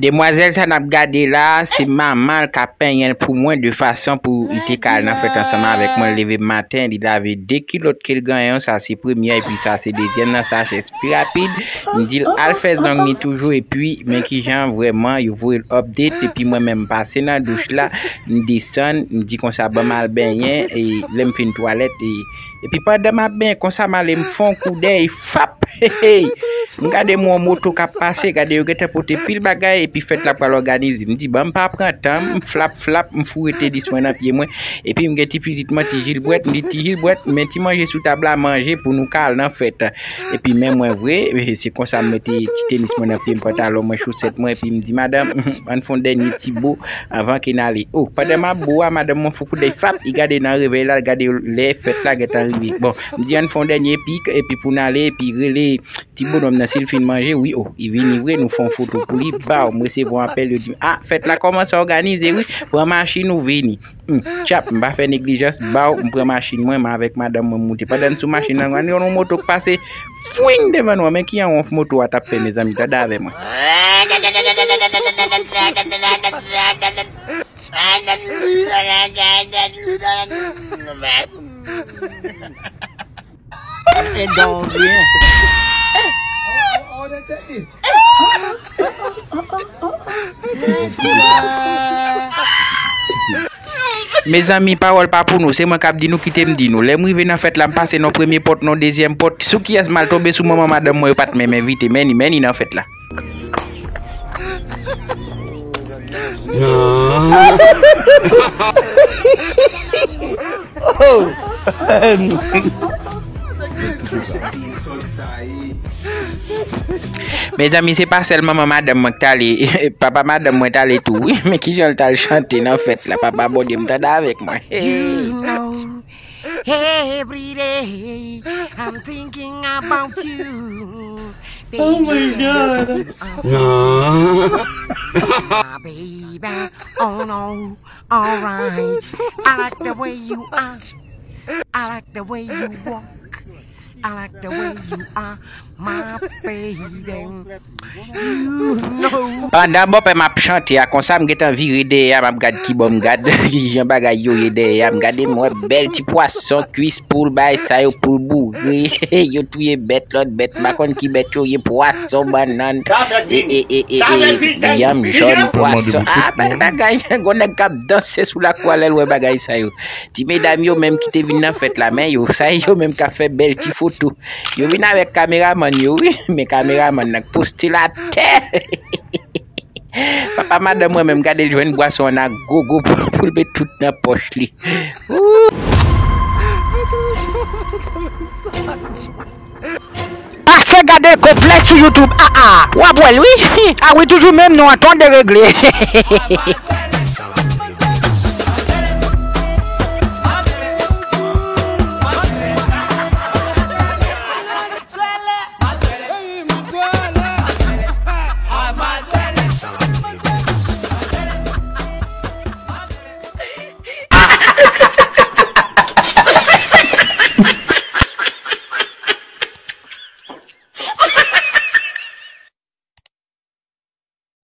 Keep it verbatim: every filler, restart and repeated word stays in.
Demwazèl sa n ap gade la, se manman l k ap penyen l pou mwen de fason pou li te ka al nan fèt ansanm avèk mwen. L leve maten, li lave de kilòt ke l genyen, sa se premye, epi sa se dezyèm nan, sa chèz pi rapid. M di l al fè zong li toujou, epi men kijan vrèman yo voye l update, epi mwen menm m pase nan douch la, m desann, m di konsa ban m al benyen, e lè m fin twalèt, e Epi pandan m ap benyen konsa, m ale m fè yon koudèy, fap! Hey, hey! M gade m wè yon moto k ap pase, gade yo gentan pote pil bagay, epi fèt la pral òganize. M di, ban m pa pran tan, m flap, flap, m foure tenis mwen nan pye mwen. Epi m gen ti pitit mwen, ti Jilbrèt, m di, ti Jilbrèt, men ti manje sou tab la, manje pou nou ka al nan fèt. Epi men mwen vre, se konsa m mete ti tenis mwen nan pye m, pantalon mwen, chosèt mwen, epi m di, madanm, ann fè yon dènye ti bo anvan ke n ale. O, pandan m ap bo a, madanm mwen fè yon koudèy, fap, li gade nan revèy la, l gade lè fèt la gentan rive. Bon, m di ann fè yon dènye pik, epi pou n ale, epi rele ti bonòm nan, si l fin manje, wi, o, li vini vre, nou fè yon foto pou li, baw, m resevwa yon apèl, yo di m, a, fèt la kòmanse òganize, wi, pran machin ou vini. Hmm, tchap, m pa fè neglijans, baw, m pran machin mwen, m avèk madanm mwen moute. Pandan n sou machin nan, gade yon moto k pase, fwing devan nou an, men ki jan yon moto a t ap fè, mezanmi, tande avè mwen. E dòmi. Mezanmi, pawòl pa pou nou, se mwen k ap di nou, kite m di nou. Lè m rive nan fèt la, m pase nan premye pòt, nan dezyèm pòt. Sou kiyès m al tonbe? Sou manman madanm mwen, yo pa t menm envite, men ni, men ni nan fèt la. Mezanmi, se pa sèl manman madanm mwen k t ale, papa madanm mwen t ale tou, wi. Men kijan l t al chante nan fèt la, papa Bondye m, tande avèk mwen. You know, every day I'm thinking about you. Oh my God. My baby, oh no, alright. I like the way you are. I like the way you walk. I like the way you are, my baby. You know. Pandan bòpè m ap chante a konsa, m gentan vire dèyè a, m ap gad kibò m gad, kijan bagay yo ye dèyè a. M gade, m wè bèl ti pwason, kwis poul, bagay sa yo, poul boure. Yo touye bèt, lòt bèt, m pa konn ki bèt yo ye, pwason, bannann, e, e, e, e, e, yanm jòn, pwason. A, bèl bagay, gon nèg k ap danse sou lakou a lè l wè bagay sa yo. Ti medam yo menm ki te vin nan fèt la, men yo, sa yo menm k ap fè bèl ti foto. Yo vin avèk kameramann yo, wi, men kameramann nan k poste l atè. Papa madanm mwen menm, gade l jwenn bwason an ak gogo pou, pou l met tout nan pòch li. Ooh. Pase gade konplè sou YouTube. A, a, w ap wè l, wi. A wi, toujou menm non an, ton deregle.